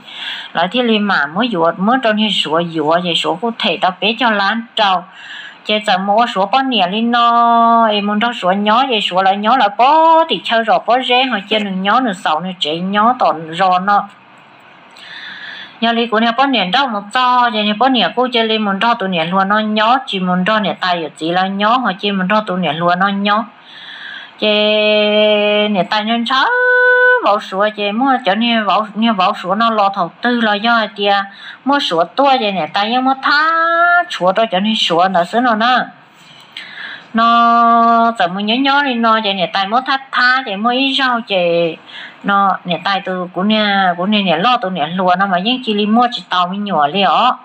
lawv thiaj li mam muab yuav, muab rau niag suav yuav ces suav kuj them tau peb caug lab rau. Ces txawm mus ua suav poj niam li no es mus nrog suav nyob ces suav lawv nyob lawv pob tim chaw zos pob zeb ho cia nws nyob nws xaus nws tsev nyob tom zos no. Yog li kuv niag poj niam nrauj mus txog ces niag poj niam kuj cia li mus nrog tus niam hluas no nyob, tsis mus nrog niam tais yawm txiv lawv nyob ho cia mus nrog tus niam hluas no nyob. Ces niam tais ntshaw ntshaw vauv suav ces muaj cov niag vauv suav no los thaum twg los yog hais tias muaj suav tuaj ces niam tais yeej muab thab tshuav rau cov niag suav ntawd xwb no na. No txawm mus nyob nyob li no ces niam tais muab thab thab ces muaj ib zaug ces no niam tais tus, kuv niag niam loj tus niam hluas no mas yeej cia li muaj tsis tau me nyuam li os.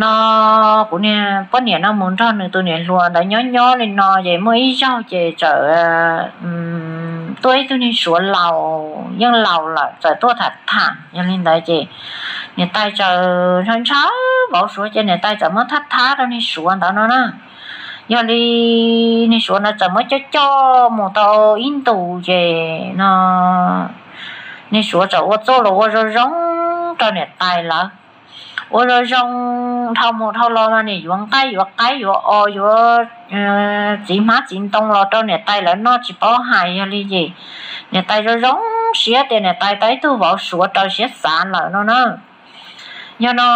No kuv niag poj niam no mus nrog nws tus niam hluas ntawd nyob nyob li no ces muaj ib zaug ces txawm tuaj ib tug niag suav laus yeej laus lawm txawm tuaj tham tham. Yog li ntawd ces niam tais txawm ntshaw ntshaw vauv suav ces niam tais txawm muab thab thab rau niag suav ntawd no na. Yog li niag suav ntawd txawm muab coj coj mus tau ib ntus ces no niag suav txawm ua txuj los ua zoo zoo rau niam tais lawv. Ua zoo zoo dhau mus dhau los mas nim yuav nqaij yuav qaib yuav os yuav txiv hmab txiv ntoo los rau niam tais lawv noj tsis paub hais. Yog li ces niam tais zoo zoo siab tias niam tais tau ib tug vauv suav raws siab xav lawm no na. Yog no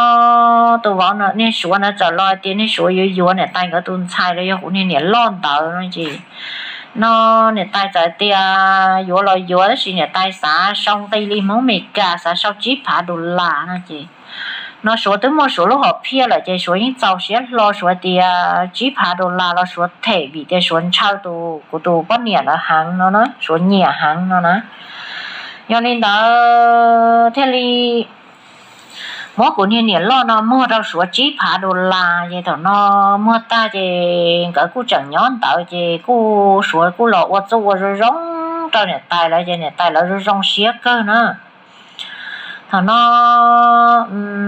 tus vauv niag suav ntawd txawm los hais tias niag suav yuav yuav niam tais nkawd tus ntxhais los yog kuv niag niam loj ntawd no ces no niam tais txawm tias yuav los yuav tab sis niam tais xav sau nqi li Hmoob Mes Kas xav sau tsib phav dollar no ces no suav twb muaj suav lub hom phiaj lawm ces suav yeej txaus siab hlo, suav tias tsib phav dollar los suav them vim tias suav ntshaw tus, kuv tus poj niam lawv heev no na, suav nyiam heev no na. Yog li ntawd thiaj li muab kuv niag niam loj no muag rau suav tsib phav dollar ces thaum no muag tag ces nkawd kuj tseem nyob ntawd ces kuj suav kuj los ua txuj ua zoo zoo rau niam tais lawv ces niam tais lawv zoo zoo siab kawg na. Thaum no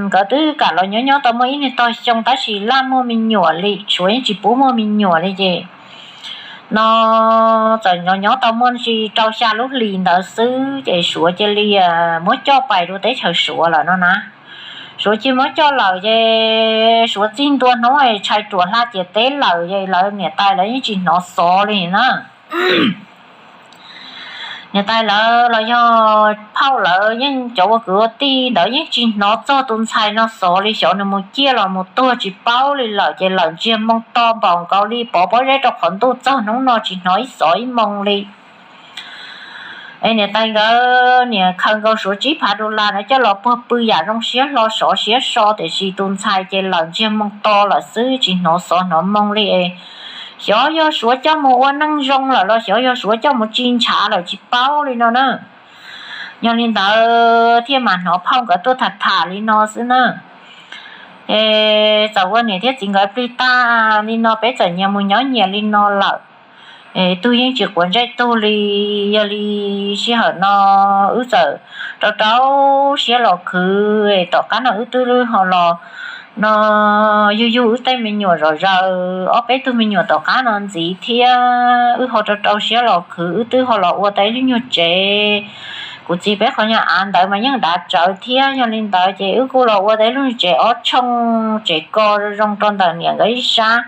nkawd twb kam los nyob nyob tau muaj ib niag tog xyoo tab sis laj muaj me nyuam li, suav yeej tsis pub muaj me nyuam li ces no txawm nyob nyob tau muaj tsis rau xya lub hlis ntawd xwb ces suav cia li muab coj pais rau teb chaws suav lawm no na. Suav cia muab coj lawm ces suav txij ntua hnub tshais ruam hla ciam teb lawm es lawv niam tais lawv yeej tsis hnov xov li na. Niam tais lawv los yog phauj lawv yeej, cov ua kwv ua tij ntawd yeej tsis hnov txog tus ntxhais no xov li, xyov nws mus ciaj los mus tuag tsis paub li lawm, ces lawm ntsiag moo to npaum nkaus li pov pob zeb rau qhov ntuj, txog hnub no tsis hnov ib xov ib moo li. Es niam tais nkawd niam khaws nkaus suav tsib phav dollar no coj los puag pw yam zoo siab hlo sov siab so, tiam sis tus ntxhais ces lawm ntsiag moo to lawm xwb, tsis hnov xov hnov moo li. Xyov yog suav coj mus ua neej zoo lawm los xyov yog suav coj mus tsis ntshav lawm tsis paub li no na. Yog li ntawd thiaj mam hnov phauj nkawd tuaj tham tham li no xwb na. Es txawm ua niam thiab txiv nkawd plig tag li no, peb txawm nyias mus nyob nyias li no lawm, tug yeej tsis quav ntsej tug li. Yog li sij hawm no wb txawm rau rau siab los khwv, tom qab no wb twb ho los no yug yug wb tej me nyuam zom zaws ob peb tug me nyuam tom qab no ntxiv thiab, wb ho rau rau siab los khwv, wb twb ho los ua tau ib lub nyuag tsev. Kuv txiv peb qhov nyuag av ntawd mas yeej dav tsawv thiab, yog li ntawd ces wb kuj los ua tau ib lub nyuag tsev ob tshooj, tsev ko zoo rau ntawm niam nkawd ib sab.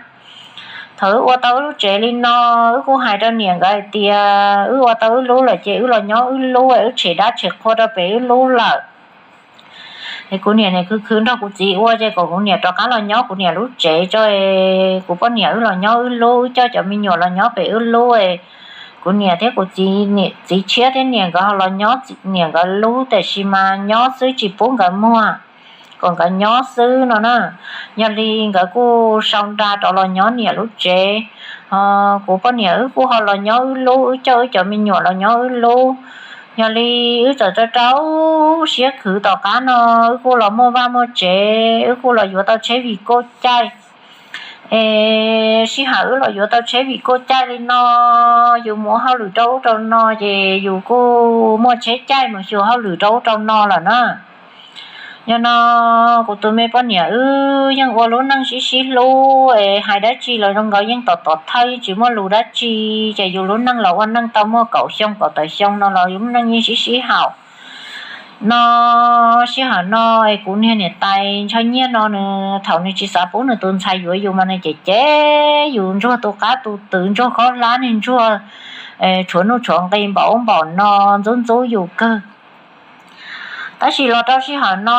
Thaum wb ua tau wb lub tsev li no, wb kuj hais rau niam nkawd hais tias wb ua tau wb lub lawm ces wb los nyob wb lub, wb tshem dab tshem qhua rau pem wb lub lawm. Es kuv niam nim khwv khwv nrog kuv txiv ua ces kom kuv niam rov qab los nyob kuv niam lub tsev tso, kuv poj niam wb los nyob wb lub, wb coj cov me nyuam los nyob pem wb lub. Kuv niam thiab kuv txiv, txiv tshiab thiab niam nkawd ho los nyob niam nkawd lub, tiam sis mas nyob xwb tsis pub nkawd muag, kom nkawd nyob xwb no na. Yog li nkawd kuj sau nra rov los nyob niam lub tsev, ho kuv poj niam wb kuj ho los nyob wb lub, wb coj wb cov me nyuam los nyob wb lub. Yog li wb txawm rau rau siab khwv tom qab no, wb kuj los muaj vaj muaj tsev, wb kuj los yuav tau tsheb vim kauj caij. Es sij hawm wb los yuav tau tsheb vim kauj caij li no, yus mus ua hauj lwm rau ub rau no ces yus kuj muaj tsheb caij mus xyuas hauj lwm rau ub rau no lawm na. Yog no kuv tus me poj niam wb yeej ua lub neej sib sib hlub, es hais dab tsi los zoo nkaus yeej tom tom thawj, yeej tsis muaj lus dab tsi, ces yus lub neej los ua neej tau muaj kaum xyoo kaum tawm xyoo no los yus lub neej yeej sib sib haum. No sij hawm no es kuv niag niam tais ntshaw nyiaj no nws thaum nws tsis xav pub nws tus ntxhais yuav yus mas nws cem cem yus ntsuag tu qab tu twv, ntsuag khaub hlab, niag ntsuag tshuav nuj tshuav nqi npaum ub npaum no, ntxub ntxub yus kawg. Tab sis los rau sij hawm no,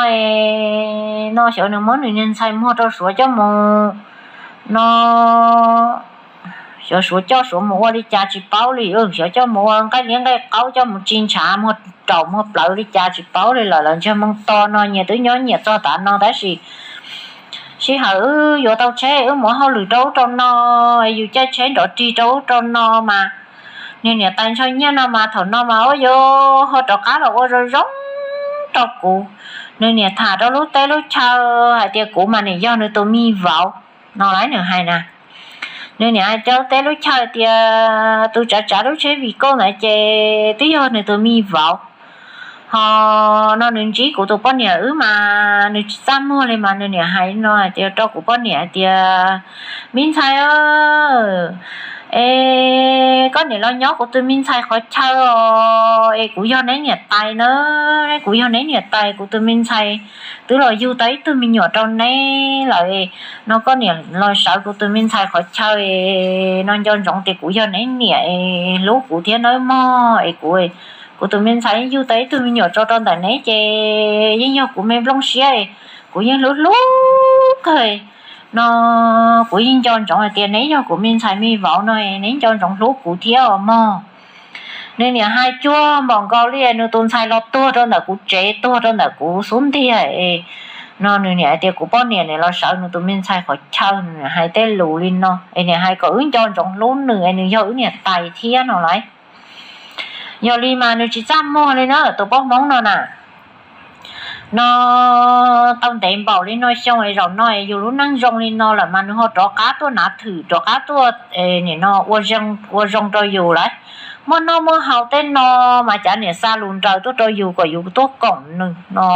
no xyov nws muab nws niag ntxhais muag rau suav coj mus, no xyov suav coj suav mus ua li cas tsis paub li, xyov coj mus ua nqaij liab nqaij qaub, coj mus tsis ntshav, muag raum muag plawv li cas tsis paub li lawm, lawv ntsej muag to no nyias twb nyob nyias txog tav no tab sis sij hawm wb yuav tau tsheb wb mus hauj lwm rau ub rau no, yus caij tsheb nrov rig rau ub rau no mas, nws niam tais ntshaw nyiaj no mas thaum no mas ua yuav ho rov qab los ua zoo zoo rau kuv. Nws niam tham rau lub teb lub chaw hais tias kuv mas nim yog nws tus me vauv no lawm, nws hais na. Nws niam hais rau lub teb lub chaw tias tus tsav tsav lub tsheb vim kauj ntawd ces twb yog nws tus me vauv. Ho no nws ntsib kuv tus poj niam wb mas nws tsis txaj muag li mas nws niam hais no hais tias rau kuv poj niam hais tias, me ntxhais, es koj niam los nyob kuv tus me ntxhais qhov chaw os, es kuv yog neb niam tais na, kuv yog neb niam tais, kuv tus me ntxhais twb los yug tau ib tug me nyuam rau neb lawm, no koj niam los sawv kuv tus me ntxhais qhov chaw, no nco ntsoov tias kuv yog neb niam, hlub kuv thiab nawb mog, es kuv, kuv tus me ntxhais yug tau ib tug me nyuam tso rau ntawm neb ces yeej yog kuv me nplooj siab, kuv yeej hlub hlub kawg. No kuv yeej nco ntsoov hais tias neb yog kuv me ntxhais me vauv no, neb nco ntsoov hlub kuv thiab os mog. Nws niam hais cuag npaum nkaus li nws tus ntxhais los tuag rau ntawm kuv tsev, tuag rau ntawm kuv xub ntiag. No nws niam hais tias kuv poj niam nim los sawv nws tus me ntxhais qhov chaw, nws niam hais tej lus li no es niam hais kom wb nco ntsoov hlub nws es nws yog wb niam tais thiab no lawm. Yog li mas nws tsis txaj muag li na tus poj Hmoob no na. No tau ntev npaum li no xyoo es zaum no es yus lub neej zoo li no lawm mas nws ho rov qab tuaj nav thwm, rov qab tuaj nim no ua zoo rau yus lawm. Muaj noj muaj haus tej no mas cav niam xa lus nraws tuaj rau yus kom yus tuaj koom nws no.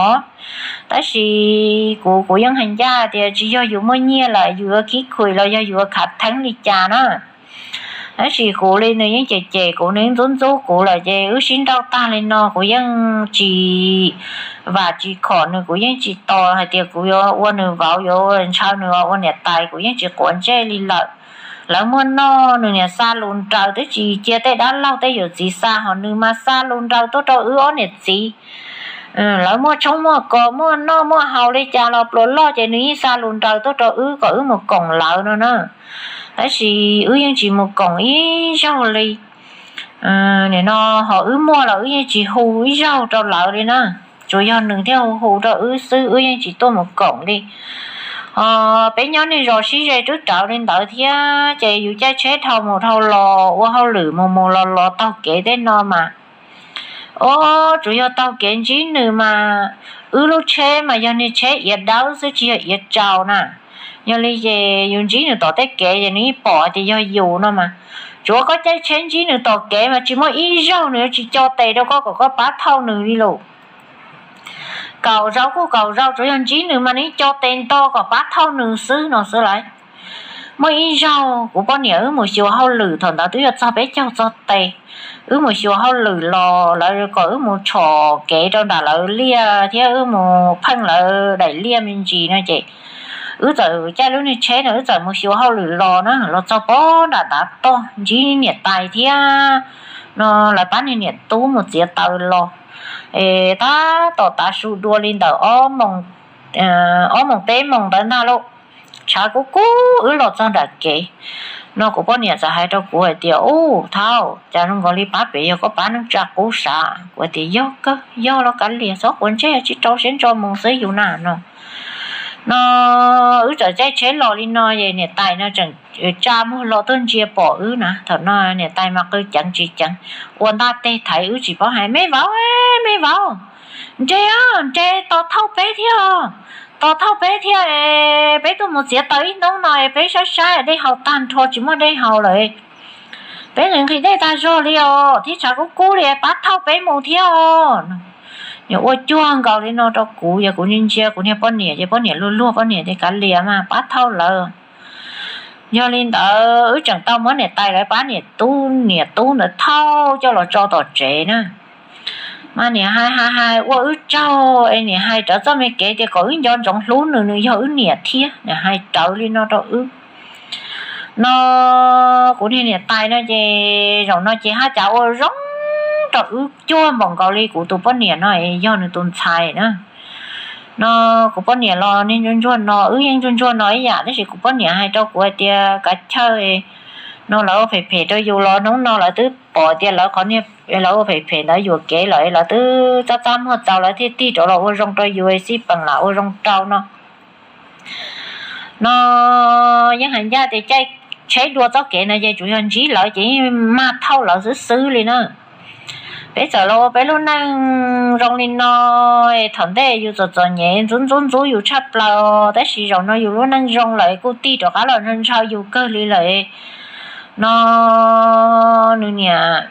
Tab sis kuv, kuv yeej hais ncaj tias tsis yog yus muaj nyiaj lawm yus yuav khib khuam los yog yus yuav khav theeb li cas na. Tab sis kuv li nws yeej cem cem kuv, nws yeej ntxub ntxub kuv lawm ces wb sib nrauj tag li no kuv yeej tsis vam tsis khom nws, kuv yeej tsis tos hais tias kuv yuav ua nws vauv, yuav ntshaw nws ua niam tais, kuv yeej tsis quav ntsej li lawm. Lawv muaj noj, nws niam xa lus nraws, twb tsis cia tej dab laug tej yawm txiv xa, ho nws mas xa lus nraws tuaj rau wb ob niam txiv. Lawv muaj tshoob muaj kos, muaj noj muaj haus li cas los pluas loj ces nws yeej xa lus nraws tuaj rau wb kom wb mus koom lawv no na. Tab sis wb yeej tsis mus koom ib zaug li. Nim no ho wb muaj los wb yeej tsis hu ib zaug rau lawv li na. Tsuas yog nws thiaj hu hu rau wb xwb, wb yeej tsis tuaj mus koom li. Ho peb nyob niag zos sib ze twb rawv li ntawd thiab, ces yus caij tsheb dhau mus dhau los ua hauj lwm mus mus los los taug kev tej no mas, o, tsuas yog taug kev ntsib nws mas, wb lub tsheb mas yog niag tsheb iav dawb xwb tsis yog iav tsaus na. Yog li ces yus ntsib nws tom tej kev ces nws yeej pom tias yog yus no mas. Tsuav koj caij tsheb ntsib nws tom kev mas tsis muaj ib zaug nws yuav tsis co tes rau koj kom koj pab thauj nws li lus. Kaum zaus kuj kaum zaus, tsuav yog ntsib nws mas nws co tes nto kom pab thauj nws xwb no xwb lauj. Muaj ib zaug kuv poj niam wb mus xyuas hauj lwm, thaum ntawd twb yuav txog peb caug txog tes, wb mus xyuas hauj lwm los lawv kom wb mus tshom kev rau nram lawv liaj thiab wb mus pheej lawv daim liaj me ntsis no ces wb txawm caij lub niag tsheb no wb txawm mus xyuas hauj lwm los na, los txog pob nram tav toj ntsib niam tais thiab no, lawv pab niag niam tub mus txiav taws los. Es tab tom tav su dua li ntawm ob moos peb moos ntawd ntag lauj, tshav kub kub wb los txog nram kev no kuv poj niam txawm hais rau kuv hais tias, Ub, thaum cas zoo nkaus li pab pem yog koj pab neej tsa qub sav? Kuv tias, Yog kawg, yog los kav liam, txhob quav ntsej, tsis rau siab ntso mus xwb yus na no. No wb txawm caij tsheb los li no es niam tais no tseem tsa muag los tuaj ntsia pom wb na. Thaum no niam tais mas qw ceev tsis ceev, ua ntaj teg thaiv wb tsis paub hais, Me vauv, me vauv, nres, nres, tos thauj peb thiab, tos thauj peb thiab es peb tuaj mus txiav taws ib hnub no es peb saib saib dej haus tag nrho tsis muaj dej haus lawm, peb nqhis nqhis dej tag zog li os thiab tshav kub kub li, pab thauj peb mus thiab os. Nws ua cuag nkaus li no rau kuv, yog kuv ntsia ntsia kuv niag poj niam ces poj niam luag luag, poj niam tias, Kav liam mas, pab thauj lawv. Yog li ntawd wb tseem tau muab niam tais lawv pab niam tub, niam tub ntawd thauj coj los tso tom tsev na. Mas niam hais hais hais ua wb tsaug es niam hais rawv txoj me kev tias kom wb nco ntsoov hlub nws, nws yog wb niam thiab, niam hais rawv li no rau wb. No kuv niag niam tais no ces zaum no ces haj cas ua zoo rau wb cuag npaum nkaus li kuv tus poj niam no es yog nws tus ntxhais na. No kuv poj niam los niag ntsuag ntsuag no, wb yeej ntsuag ntsuag no ib yam, tab sis kuv poj niam hais rau kuv hais tias, Kav chawj, no lawv ua phem phem rau yus los hnub no lawv twb pom tias lawv qhov niag lawv ua phem phem ntawd yuam kev lawm, lawv twb txaj txaj muag txaus lawv thiaj tig rov los ua zoo rau yus, xij peem lam ua zoo rau no. No yeej hais ncaj tias caij tsheb dua txoj kev ntawd ces tsuas yog ntsib lawv ces yeej mag thauj lawv xwb xwb li na. Peb txawm los ua peb lub neej zoo li no, thaum ntej yus txom txom nyem ntxub ntxub ntxub yus tshaj plaws, tab sis zaum no yus lub neej zoo lawm kuj tig rov qab los ntshaw yus kawg li lawm. No nws niam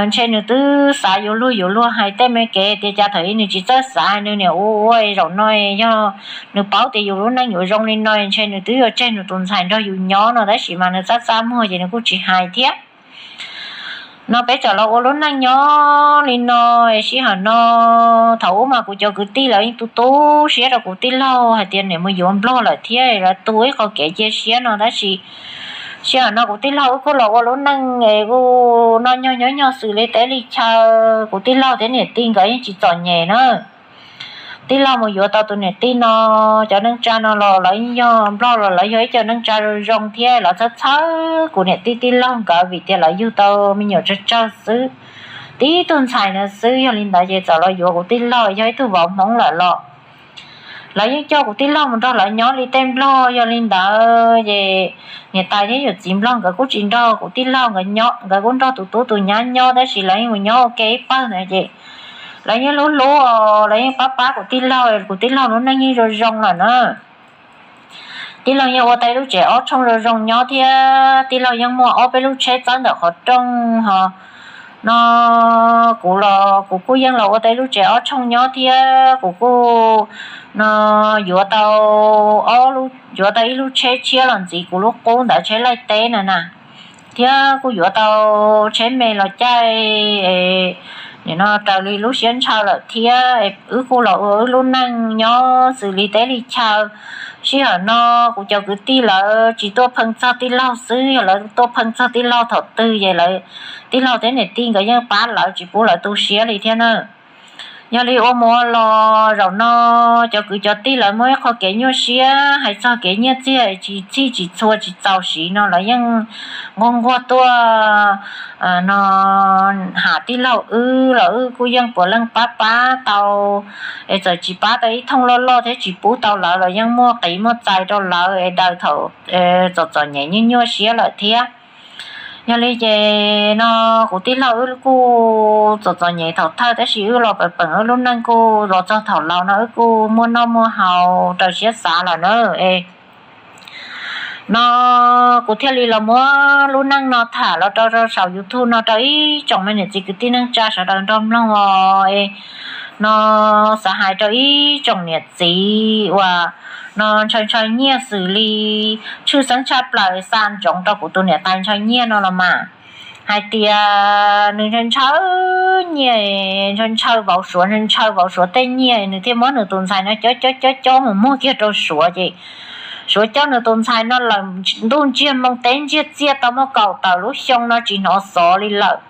ntshe nws twb xav yuav luag yuav luag hais tej me kev tias cas thaum ub nws tsis txawj xav, nws niam ua ua zaum no yog nws paub tias yus lub neej yuav zoo li no ntshe nws twb yuav tseg nws tus ntxhais nrog yus nyob no, tab sis mas nws txaj txaj muag ces nws kuj tsis hais thiab. No peb txawm los ua lub neej nyob li no, sij hawm no thaum ub mas kuv cov kwv tij lawv yeej tu tu siab rau kuv tij laug hais tias niam mus yuav nplog lawm thiab lawv tu ib qho kev cia siab no, tab sis sij hawm no kuv tij laug wb kuj los ua lub neej es kuj noj nyog nyob nyog xws li teb li chaw. Kuv tij laug thiab niam tij nkawd yeej tsis txom nyem na. Tij laug mus yuav tau tus niam tij no, cov neej tsa no los lawv yeej yog nplog los lawv yog ib co neej tsa zoo zoo thiab lawv txhawb txhawb kuv niam tij tij laug nkawd vim tias lawv yug tau me nyuam tsawg tsawg xwb, tib tug ntxhais na xwb. Yog li ntawd ces txawm los yuav kuv tij laug yog ib tug vauv Hmoob lawm los lawv yeej coj kuv tij laug mus nrog lawv nyob li tej nplog. Yog li ntawd ces niam tais thiab yawm txiv nplog nkawd kuj tsis nrog kuv tij laug nkawd nyob, nkawd kuj nrog tus tub tus nyab nyob, tab sis lawv yeej mus nyob ua ke ib pawg ntawd ces lawv yeej hlub hlub, lawv yeej pab pab kuv tij laug, kuv tij laug lub neej yeej zoo zoo lawm na. Tij laug yeej ua tau ib lub tsev ob tshooj zoo zoo nyob thiab, tij laug yeej muaj ob peb lub tsheb txawb ntawm qhov rooj ho. No kuv los kuv kuj yeej los ua tau ib lub tsev ob tshooj nyob thiab, kuv kuj no yuav tau, yuav tau ib lub tsheb tshiab los ntxiv kuv lub qub ntawd, tsheb laij teb na na, thiab kuj yuav tau tsheb me los caij no raws li lub siab ntshaw lawm thiab. Wb kuj los ua wb lub neej nyob xws li teb li chaw. Sij hawm no kuv cov kwv tij lawv tsis tuaj pheej txog tij laug xwb, yog lawv tuaj pheej txog tij laug thaum twg ces lawv, tij laug thiab niam tij nkawd yeej pab lawv tsis pub lawv tu siab li thiab na. Yog li ua mus ua los zaum no cov kwv cov tij lawv muaj ib qho kev nyuaj siab hais txog kev nyiaj txiag tsis txhij tsis txhua tsis txaus siv no lawv yeej nquag nquag tuaj no ham tij laug wb los wb kuj yeej puav leej pab pab tau. Es txawm tsis pab tau ib thooj loj loj thiab tsis pub tau lawv los yeej muaj qiv muaj txais rau lawv es daws thaum txom txom nyem nyuaj nyuaj siab lawm thiab. Yog li ces no kuv tij laug wb kuj txom txom nyem thaum thawj tab sis wb los peem peem wb lub neej kuj los txog thaum laus no wb kuj muaj noj muaj haus raws siab xav lawm na. Es no kuv thiaj li los muab lub neej no tham los rau rau saum YouTube no rau ib tsoom me niam txiv kwv tij neej tsa sawv daws nrog mloog os. Es no xav hais rau ib tsoom niam txiv uas no ntshaw ntshaw nyiaj xws li tshwj xeeb tshaj plaws xa ntsoov rau kuv tus niam tais ntshaw nyiaj no los mas, hais tias nws ntshaw ntshaw nyiaj, ntshaw ntshaw vauv suav, ntshaw ntshaw vauv suav tej nyiaj nws thiaj muab nws tus ntxhais no cob cob cob cob mus muag kiag rau suav ces suav cob nws tus ntxhais no lawm ntuj ntsiag moo teb ntsiag txiaj tau muaj kaum tawm lub xyoo no tsis hnov xov li lawm.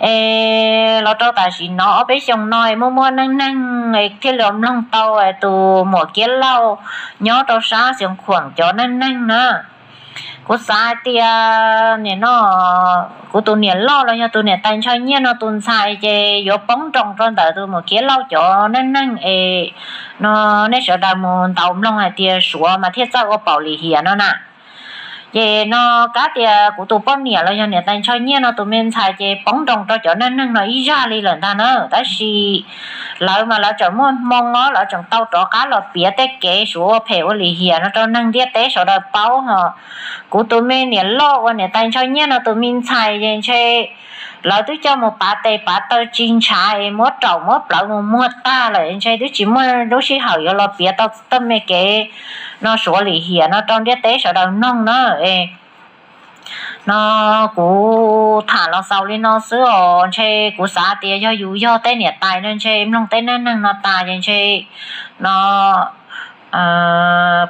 Es los rau tam sim no ob peb xyoos no muaj muaj neej neeg thiaj li mloog tau tus muam Kiab Lauj nyob rau sab Xeev Khuam cov neej neeg na. Kuv xav hais tias nim no kuv tus niam loj los yog tus niam tais ntshaw nyiaj no tus ntxhais ces yuav poob nroos rau ntawm tus muam Kiab Lauj cov neej neeg es no nej sawv daws mus ntaus mloog hais tias suav mas thiaj txawj ua paum lim hiam no na. Ces no kav tias kuv tus poj niam los yog niam tais ntshaw nyiaj no tus me ntxhais ces poob nroos rau cov neej neeg no ib zaj li lawm ntag na. Tab sis lawv mas lawv tseem muaj hmoo os, lawv tseem tau rov qab los piav tej kev suav ua phem ua lim hiam no rau neeg ntiaj teb sawv daws paub ho. Kuv tus me niam loj uas niam tais ntshaw nyiaj no tus me ntxhais ces ntshe lawv twb coj mus pav tes pav taw tsis ntshav es muab raum muab plawv mus muag tag lawm, ntshe twb tsis muaj lub sij hawm yuav los piav tau tej me kev no suav lim hiam no rau ntiaj teb sawv daws mloog na. No kuv tham los xaus li no xwb os. Ntshe kuv xav tias yog yus yog tej niam tais no ntshe mloog tej neej neeg no tas ces ntshe no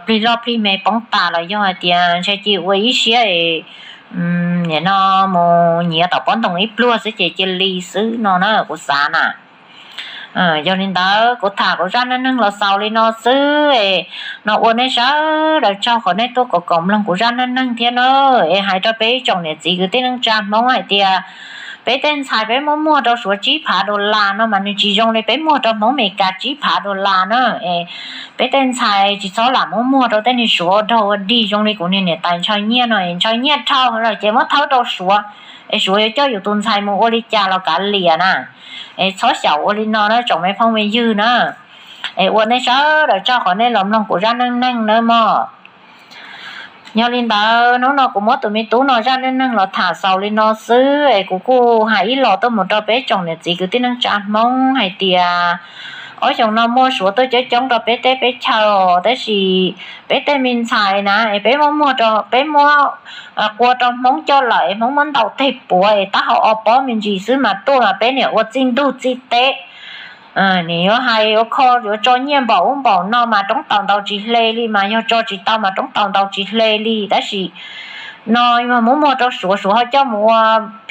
plig loj plig me poob tas los yog hais tias ntshe cia ua ib siab es nim no mus nyiav tom pob ntoo ib pluag xwb ces cia li xwb no na kuv xav na. Yog li ntawd kuv tham kuv zaj neej neeg los xaus li no xwb. No ua nej sawv daws tsaug qhov nej tuaj koom koom mloog kuv zaj neej neeg thiab na. Es hais rau peb ib tsoom niam txiv kwv tij neej tsa Hmoob hais tias peb tej ntxhais peb muab muag rau suav tsib phav dollar no mas nws tsis zoo li peb muag rau Hmoob Amelikas tsib phav dollar na. Es peb tej ntxhais tsis txhob lam muab muag rau tej niag suav ua dog ua dig zoo li kuv niag niam tais ntshaw nyiaj no es ntshaw nyiaj dhau lawm ces muab thawb rau suav es suav yuav coj yus tus ntxhais mus ua li cas los kav liam na. Es txhob xyaum ua li no na tsoom me phooj me ywg na. Es ua nej sawv daws tsaug qhov nej los mloog kuv zaj neej neeg nawb mog. Yog li ntawd hnub no kuv muab tus me tub no zaj neej neeg los tham xaus li no xwb es kuv kuj hais ib los tuaj mus rau peb tsoom niam txiv kwv tij neej tsa Hmoob hais tias ob xyoos no muaj suav tuaj coob coob rau peb teb peb chaw os, tab sis peb tej me ntxhais na es peb muab muag rau, peb muab qua rau Hmoob coj lawm es Hmoob muab ntaus teg puav es tab hau ob pob me ntsis xwb mas tuaj mas peb niam ua txij ntug txij teb. Nim yuav hais yuav kho yuav tso nyiaj npaum ub npaum no mas roob taus ntaus tsis hle li, mas yog tso tsis tau mas roob taus ntaus tsis hle li. Tab sis no yog muab muag rau suav, suav ho coj mus ua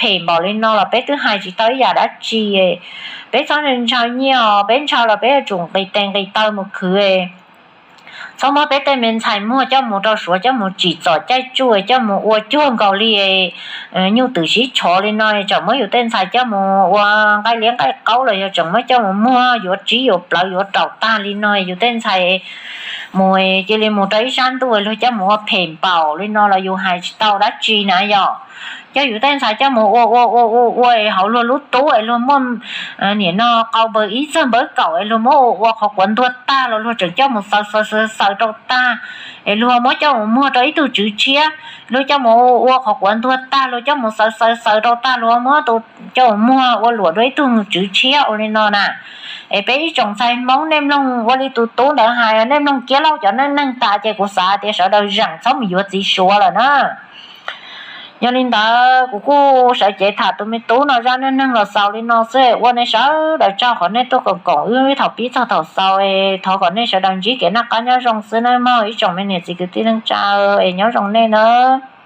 phem npaum li no los peb twb hais tsis tau ib yam dab tsi. Peb txhob ntshaw nyiaj os, peb ntshaw los peb yuav tsum nqis tes nqis taw mus khwv. Txhob muab peb tej me ntxhais muag coj mus rau suav coj mus tsim txom caij tsuj coj mus ua cuag nkaus li nyuj twm sib tshov li no, tseem muab yus tej ntxhais coj mus ua nqaij liab nqaij qaub los yog tseem muab coj mus muag yuav tsib yuav plawv yuav raum tag li no. Yus tej ntxhais mus cia li mus rau ib sab ntuj luag coj mus ua phem npaum li no los yus hais tsis tau dab tsi na yom. Coj yus tej ntxhais coj mus ua ua ua ua ua hauv luag lub tub es luag muaj nim no qau npaws ib txog npaws kaum es luag muab ua ua qhov quav ntuag tag los luag tseem coj mus xaws xaws xaws xaws rau tag es luag muab coj mus muag rau ib tug tswv tshiab, luag coj mus ua ua qhov quav ntuag tag luag coj mus xaws xaws xaws rau tag luag muab coj mus muag ua luam dua ib tug tswv tshiab ua li no na. Es peb ib tsoom ntxhais Hmoob nej mloog ua li tus tub ntawd hais, nej mloog Kiab Lauj cov neej neeg tas ces kuv xav tias sawv daws zeem txhob mus yuav txiv suav lawm na. Yog li ntawd kuv kuj sawv cev tham tus me tub no zaj neej neeg los xaus li no xwb, ua nej sawv daws tsaug qhov nej tuaj koom koom wb thaum pib txog thaum xaus. Thov kom nej sawv daws ntsib kev noj qab nyob zoo xwb nawb mog ib tsoom me niam txiv kwv tij neej tsa, es nyob zoo nej nawb.